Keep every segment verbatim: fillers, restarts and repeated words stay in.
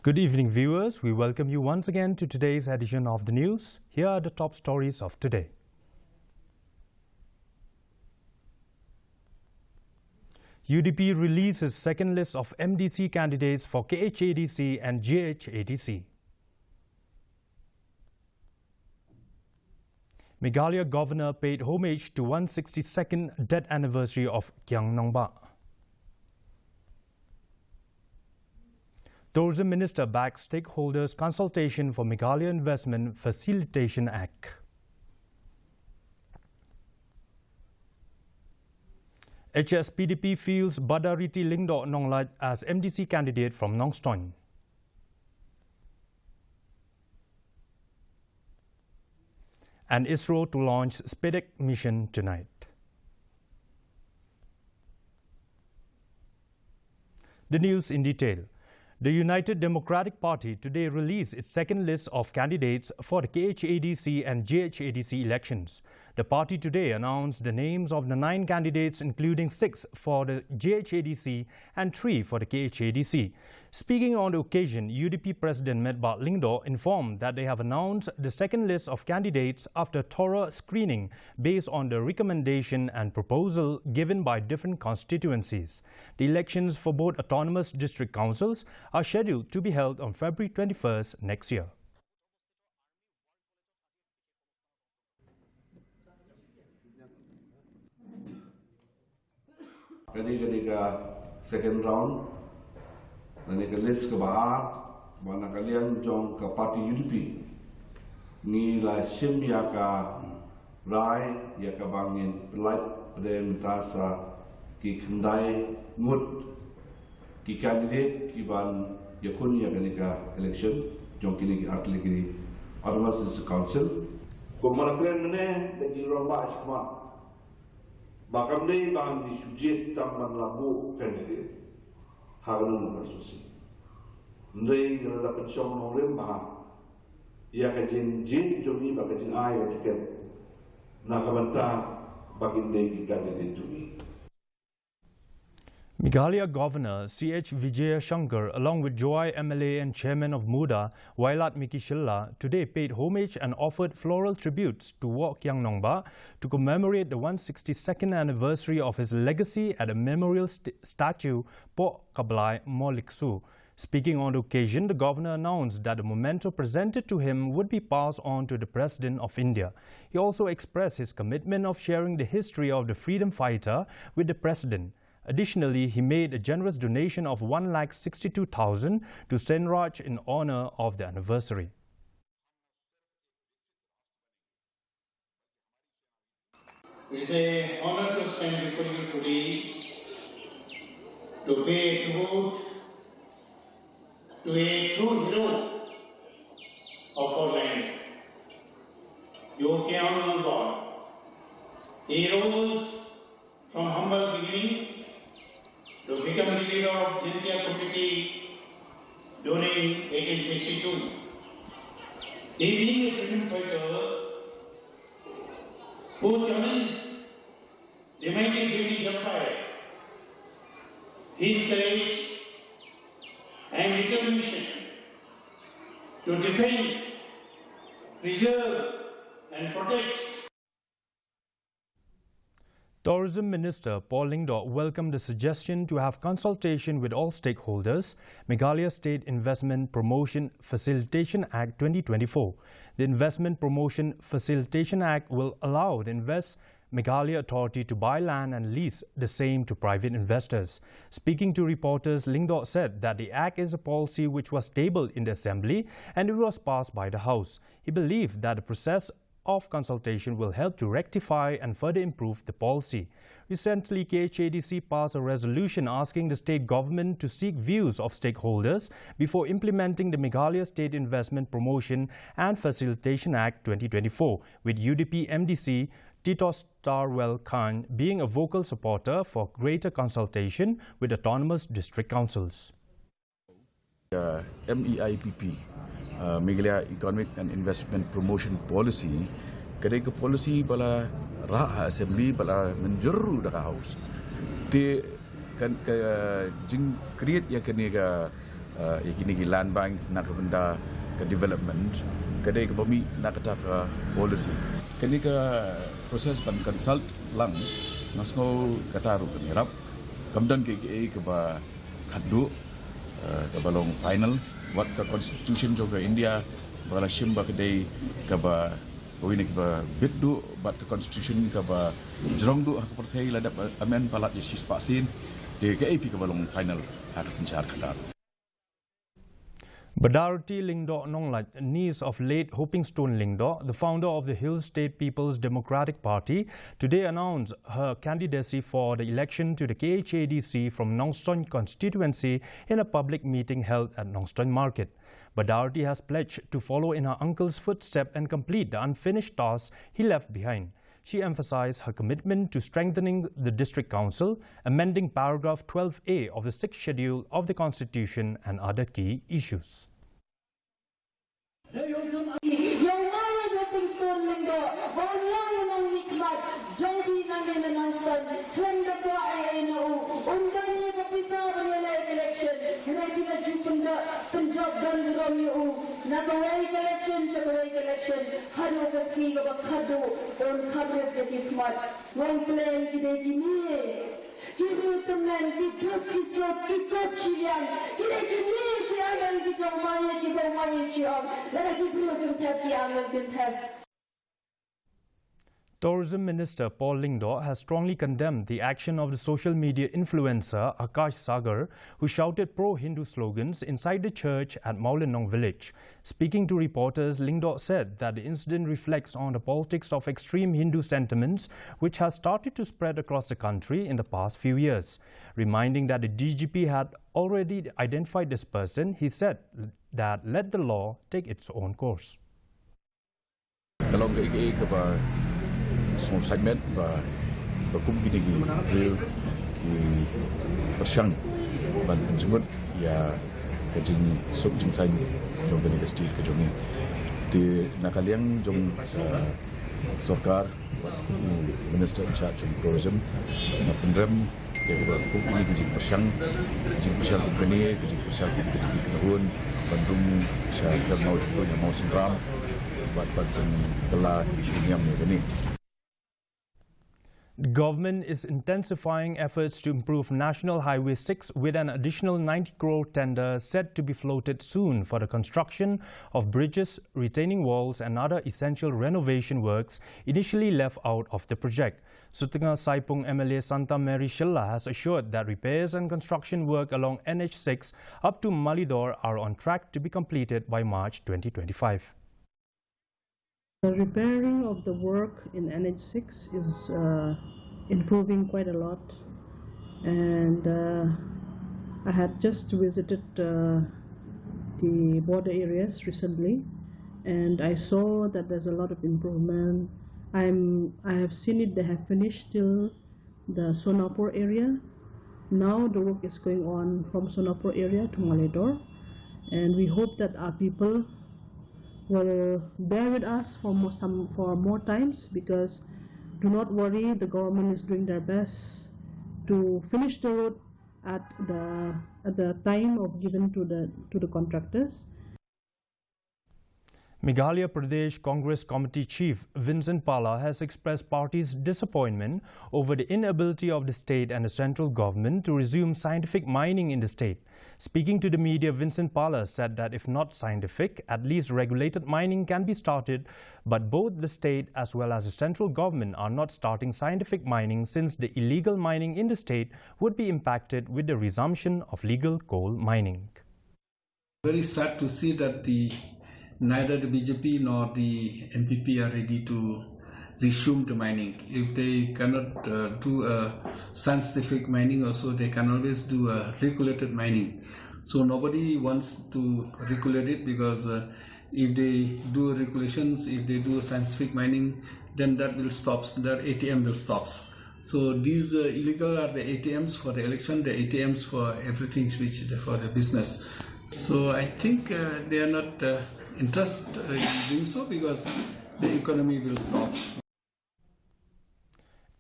Good evening, viewers. We welcome you once again to today's edition of the news. Here are the top stories of today. U D P releases second list of M D C candidates for K H A D C and G H A D C. Meghalaya Governor paid homage to one sixty-second death anniversary of Kiang Nangbah. Tourism Minister backs stakeholders consultation for Meghalaya Investment Facilitation Act. H S P D P fields Badariti Lyngdoh Nonglait as M D C candidate from Nongstoin. And ISRO to launch SPADEC mission tonight. The news in detail. The United Democratic Party today released its second list of candidates for the K H A D C and G H A D C elections. The party today announced the names of the nine candidates, including six for the G H A D C and three for the K H A D C. Speaking on the occasion, U D P President Metbah Lyngdoh informed that they have announced the second list of candidates after thorough screening based on the recommendation and proposal given by different constituencies. The elections for both autonomous district councils are scheduled to be held on February twenty-first next year. Kane ka dei ka second round. Kane ka list kaba ar, ba na ka liang jong ka party U D P. Ngi la shim ïa ka rai, ïa kaba ngin pyllait pdeng mynta sa ki khyndai ngut ki candidate ki ban ïakhun ïa kane ka election jong kine ki artylli ki Autonomous District Council. Kumba la kren mynne da ki rangbah shakhmat, ba kam dei ba ngi shu jied tang ban la buh candidate ha kano kano ka shisha. Hynrei ngi la da pynshong nongrim bha ïa ka jingjied jong ngi bad ka jingai ka tiket na ka bynta ba kin dei ki candidate jong ngi. Meghalaya Governor C H Vijayashankar, along with Jowai M L A and Chairman of MUDA, Wailadmiki Shylla, today paid homage and offered floral tributes to Woh Kiang Nangbah to commemorate the one sixty-second anniversary of his legacy at a memorial st- statue, Poh Kablai Molixu. Speaking on the occasion, the governor announced that the memento presented to him would be passed on to the President of India. He also expressed his commitment of sharing the history of the freedom fighter with the President. Additionally, he made a generous donation of one lakh sixty-two thousand to Senraj in honor of the anniversary. It is a honor to stand before you today to pay tribute to a true hero of our land, Woh Kiang Nangbah. He rose from humble beginnings to become the leader of Jaintia community during eighteen sixty-two. He, being a freedom fighter who challenged the mighty British Empire, his courage and determination to defend, preserve, and protect. Tourism Minister Paul Lyngdoh welcomed the suggestion to have consultation with all stakeholders, Meghalaya State Investment Promotion Facilitation Act twenty twenty-four. The Investment Promotion Facilitation Act will allow the Invest Meghalaya Authority to buy land and lease the same to private investors. Speaking to reporters, Lyngdoh said that the act is a policy which was tabled in the Assembly and it was passed by the House. He believed that the process of consultation will help to rectify and further improve the policy. Recently, K H A D C passed a resolution asking the state government to seek views of stakeholders before implementing the Meghalaya State Investment Promotion and Facilitation Act twenty twenty-four, with U D P M D C Titosstarwell Chyne being a vocal supporter for greater consultation with autonomous district councils. Uh, M E I P P, uh, Meghalaya Economic and Investment Promotion Policy, ka dei ka policy ba la rah ha Assembly, ba la mynjur da ka House. Te kan ka jing create ïa kane ka Uh, ïa kine ki land bank na ka bynta ka development, ka dei kaba mih na kata ka policy. Kane ka process ban consult lang, nga sngew kata ruh kan ïarap. Kam don kaei kaei kaba khatduh, uh, kaba long final. Wat ka constitution jong ka India ba la shim ba ka dei kaba, kawei na kiba bit duh bad ka constitution kaba jrong duh ha ka pyrthei, la dep amend palat ïa shispah sien. Te kaei phi kaba long final ha ka synshar khadar. Badarti Lyngdoh Nonglait, niece of late Hopingstone Lyngdoh, the founder of the Hill State People's Democratic Party, today announced her candidacy for the election to the K H A D C from Nongstoin constituency in a public meeting held at Nongstoin Market. Badarti has pledged to follow in her uncle's footstep and complete the unfinished task he left behind. She emphasized her commitment to strengthening the district council, amending paragraph twelve A of the sixth schedule of the constitution and other key issues. Wan pleng ki dei kine ki duk ki sot ki kot shiliang, ki dei kine ki angel ki jong ma ïa ki bawai ïa ki ong. Lada ki briew kin thep ki angel kin thep. Tourism Minister Paul Lyngdoh has strongly condemned the action of the social media influencer Akash Sagar, who shouted pro-Hindu slogans inside the church at Mawlynnong village. Speaking to reporters, Lyngdoh said that the incident reflects on the politics of extreme Hindu sentiments, which has started to spread across the country in the past few years, reminding that the D G P had already identified this person. He said that let the law take its own course. Ka long kaei kaei kaba sngewsih met ba, ba kum kine ki briew ki pyrshang ban pynjemut ïa ka jingsuk jingsaiñ jong kane ka state ka jong ngi. Te na ka liang jong, eh, sorkar, bad u Minister in charge jong tourism, nga pynrem ïa kaba kum kine ki jingpyrshang, jingpyrshang kum kane, ki jingpyrshang kum kine ki kynhun ban rung sha ka mawsynram bad ban kylla ki shu niam ïa kane. The government is intensifying efforts to improve National Highway six with an additional ninety crore tender set to be floated soon for the construction of bridges, retaining walls and other essential renovation works initially left out of the project. Sutnga Saipung M L A Santa Mary Shylla has assured that repairs and construction work along N H six up to Malidor are on track to be completed by March twenty twenty-five. The repairing of the work in N H six is, uh, improving quite a lot, and, uh, I had just visited, uh, the border areas recently, and I saw that there's a lot of improvement. I'm, I have seen it, they have finished till the Sonapur area. Now the work is going on from Sonapur area to Malidor, and we hope that our people will bear with us for more, some, for more times, because do not worry, the government is doing their best to finish the road at the, at the time of given to the, to the contractors. Meghalaya Pradesh Congress Committee Chief Vincent Pala has expressed party's disappointment over the inability of the state and the central government to resume scientific mining in the state. Speaking to the media, Vincent Pala said that if not scientific, at least regulated mining can be started, but both the state as well as the central government are not starting scientific mining since the illegal mining in the state would be impacted with the resumption of legal coal mining. Very sad to see that the, neither the B J P nor the N P P are ready to resume the mining. If they cannot, uh, do a scientific mining also, they can always do a regulated mining. So nobody wants to regulate it because, uh, if they do regulations, if they do scientific mining, then that will stop, that A T M will stop. So these, uh, illegal are the A T Ms for the election, the A T Ms for everything which is for the business. So I think, uh, they are not, uh, interested, uh, in doing so because the economy will stop.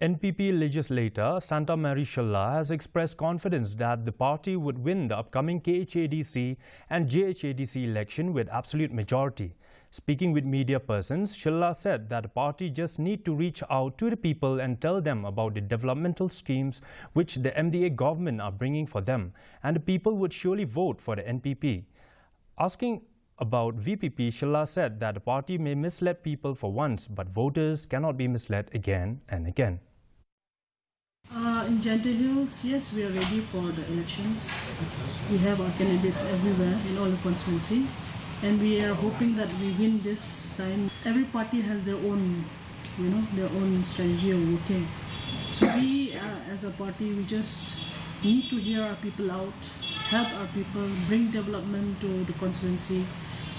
N P P legislator Santa Mary Shylla has expressed confidence that the party would win the upcoming K H A D C and J H A D C election with absolute majority. Speaking with media persons, Shylla said that the party just need to reach out to the people and tell them about the developmental schemes which the M D A government are bringing for them, and the people would surely vote for the N P P. Asking about V P P, Shylla said that the party may mislead people for once, but voters cannot be misled again and again. Uh, in Jaintia Hills, yes, we are ready for the elections. We have our candidates everywhere in all the constituency, and we are hoping that we win this time. Every party has their own, you know, their own strategy of working. So we, uh, as a party, we just need to hear our people out, help our people, bring development to the constituency.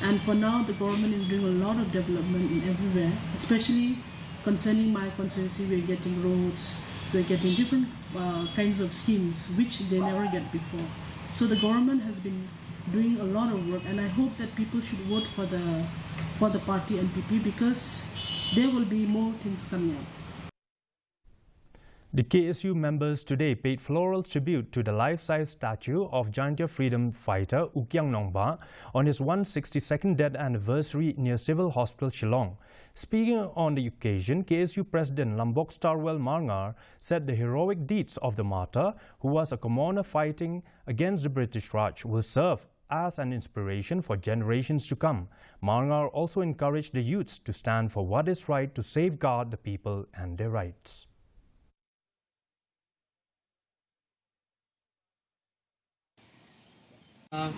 And for now, the government is doing a lot of development in everywhere, especially concerning my constituency. We're getting roads, we're getting different uh, kinds of schemes which they never get before. So the government has been doing a lot of work, and I hope that people should vote for the for the party N P P because there will be more things coming up. The K S U members today paid floral tribute to the life-size statue of Jaintia freedom fighter U Kiang Nangbah on his one sixty-second death anniversary near Civil Hospital, Shillong. Speaking on the occasion, K S U President Lambok Starwell Marngar said the heroic deeds of the martyr, who was a commoner fighting against the British Raj, will serve as an inspiration for generations to come. Marngar also encouraged the youths to stand for what is right to safeguard the people and their rights. Ka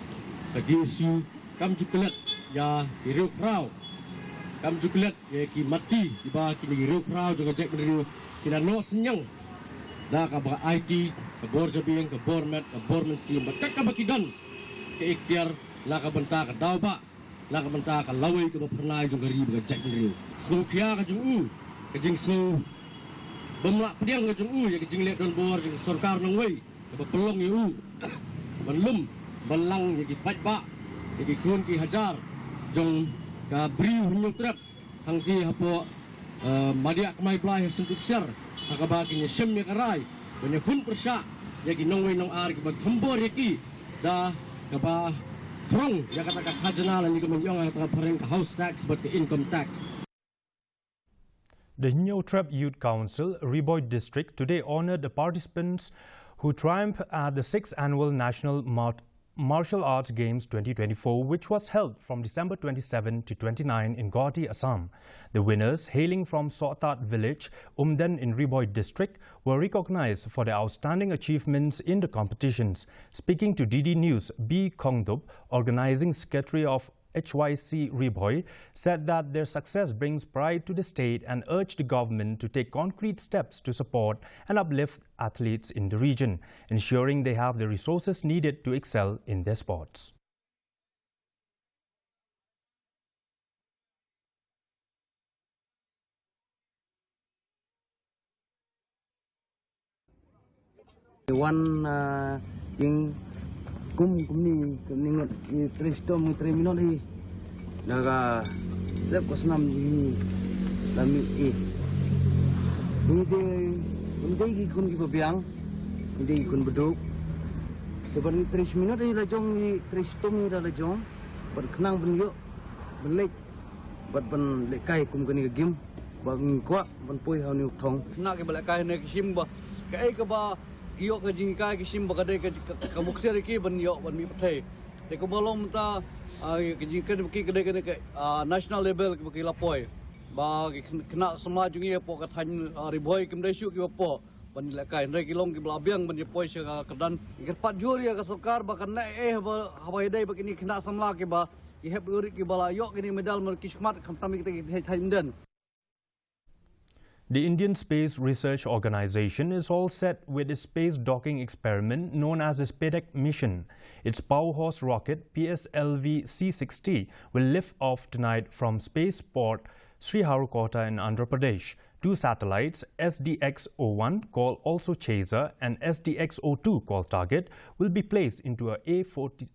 K S U kam ju klet ïa ki riewkhraw, kam ju klet ïa ki matti kiba kine ki riewkhraw jong ka jaitbynriew ki la noh synñiang da kaba aiti ka bor jabieng, ka bor met, ka bor mynsiem bad kat kaba ki don ka ikhtiar na ka bynta ka daw bah, na ka bynta ka lawei kaba phyrnai jong ka ri bad ka jaitbynriew. Sngewkhia ka jong u, ka jingsngew bym lah pdiang ka jong u ïa ka jingleh donbor jong ka sorkar nongwei kaba pynlong ïa u ban lum ban lang ïa ki paidbah, ïa ki khun ki hajar jong ka Bri u Hynñiewtrep hangtei hapoh, eh, Madiah Kmaiblai ha Synduh Ksiar, ha kaba kin ïashem ïa ka rai ban ïakhun pyrshah ïa ki nongwei nongar kiba thombor ïa ki da kaba throng ïa kata ka khajna lane kumba ong ha kata ka phareng ka house tax bad ka income tax. The Hynñiewtrep Youth Council, Ri Bhoi District, today honored the participants who triumphed at the sixth Annual National Mar- Martial Arts Games twenty twenty-four, which was held from December twenty-seven to twenty-nine in Guwahati, Assam. The winners, hailing from Sohtat village, Umden in Ri Bhoi District, were recognized for their outstanding achievements in the competitions. Speaking to D D News, B Khongdup, organizing secretary of H Y C Ri Bhoi, said that their success brings pride to the state and urged the government to take concrete steps to support and uplift athletes in the region, ensuring they have the resources needed to excel in their sports. Wan, ah, ïing kum kumne, kumne ngut, ïa, trei shitom, ïa, trei minot hi. Da ka sep ka snam hi la mih hi. Ngi dei, ngi dei ki khun kiba biang, ngi dei ki khun baduk. Te ban trei minot hi la jong, ngi trei shitom hi la, la jong. Ban khnang ban ïoh, ban leit. Bad ban lehkai kum kane ka game ba ngin kwah ban poi ha une u thong. Khynnah kiba lehkai hangne ki shim ba kaei kaba ki ïoh ka jinghikai ki shim ba ka dei ka, ka, ka muksiar ïa ki ban ïoh ban mih pyrthei. Te kaba long mynta, ah, ka jinghikai ba ki ka dei kane ka, ah, national level kiba ki la poi. Ba ki khyn-, khynnah samla jong ngi hapoh ka thaiñ, ah, Ri Bhoi kim dei shuh kiba poi ban lehkai, hynrei ki long kiba la biang ban ïa poi sha ka kyrdan. Ngi kyrpad jur ïa ka sorkar ba kan leh eh haba, haba ïadei bad kine ki khynnah samla kiba ki hep rit kiba la ïoh kine ki medal, man ki shakmat khamtam ïa kita ki thaiñ, thaiñ Umden. The Indian Space Research Organization is all set with its space docking experiment known as the SpaDeX mission. Its Power Horse rocket, P S L V C sixty, will lift off tonight from spaceport Sriharikota in Andhra Pradesh. Two satellites, S D X oh one, called also Chaser, and S D X oh two, called Target, will be placed into a A forty,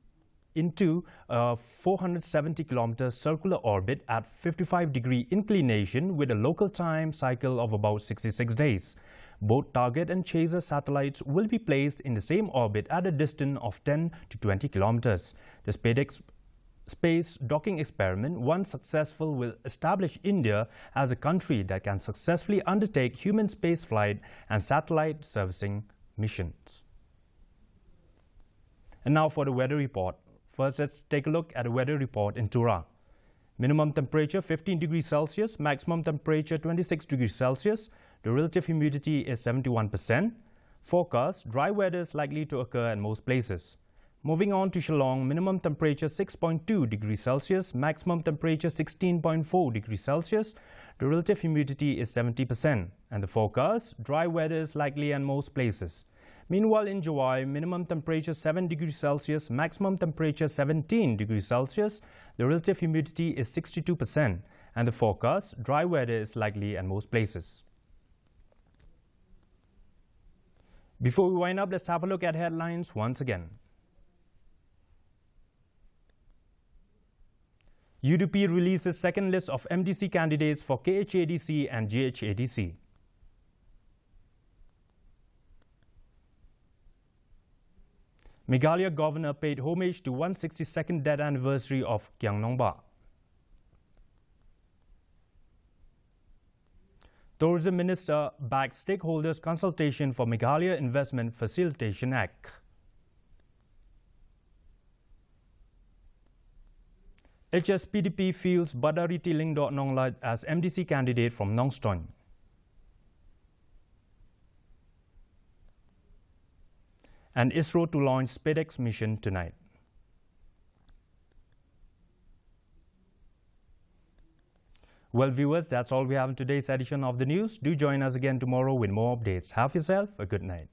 into a four hundred seventy kilometer circular orbit at fifty-five degree inclination with a local time cycle of about sixty-six days. Both Target and Chaser satellites will be placed in the same orbit at a distance of ten to twenty kilometers. The SpaceX space docking experiment, once successful, will establish India as a country that can successfully undertake human spaceflight and satellite servicing missions. And now for the weather report. First, let's take a look at the weather report in Tura. Minimum temperature fifteen degrees Celsius, maximum temperature twenty-six degrees Celsius. The relative humidity is seventy-one percent. Forecast, dry weather is likely to occur in most places. Moving on to Shillong, minimum temperature six point two degrees Celsius, maximum temperature sixteen point four degrees Celsius. The relative humidity is seventy percent. And the forecast, dry weather is likely in most places. Meanwhile, in Jowai, minimum temperature seven degrees Celsius, maximum temperature seventeen degrees Celsius. The relative humidity is sixty-two percent. And the forecast, dry weather is likely in most places. Before we wind up, let's have a look at headlines once again. U D P releases second list of M D C candidates for K H A D C and G H A D C. Meghalaya Governor paid homage to one sixty-second death anniversary of Kiang Nangbah. Tourism Minister backs stakeholders consultation for Meghalaya Investment Facilitation Act. H S P D P fields Badariti Lyngdoh Nonglait as M D C candidate from Nongstoin. And ISRO to launch SpadeX mission tonight. Well, viewers, that's all we have in today's edition of the news. Do join us again tomorrow with more updates. Have yourself a good night.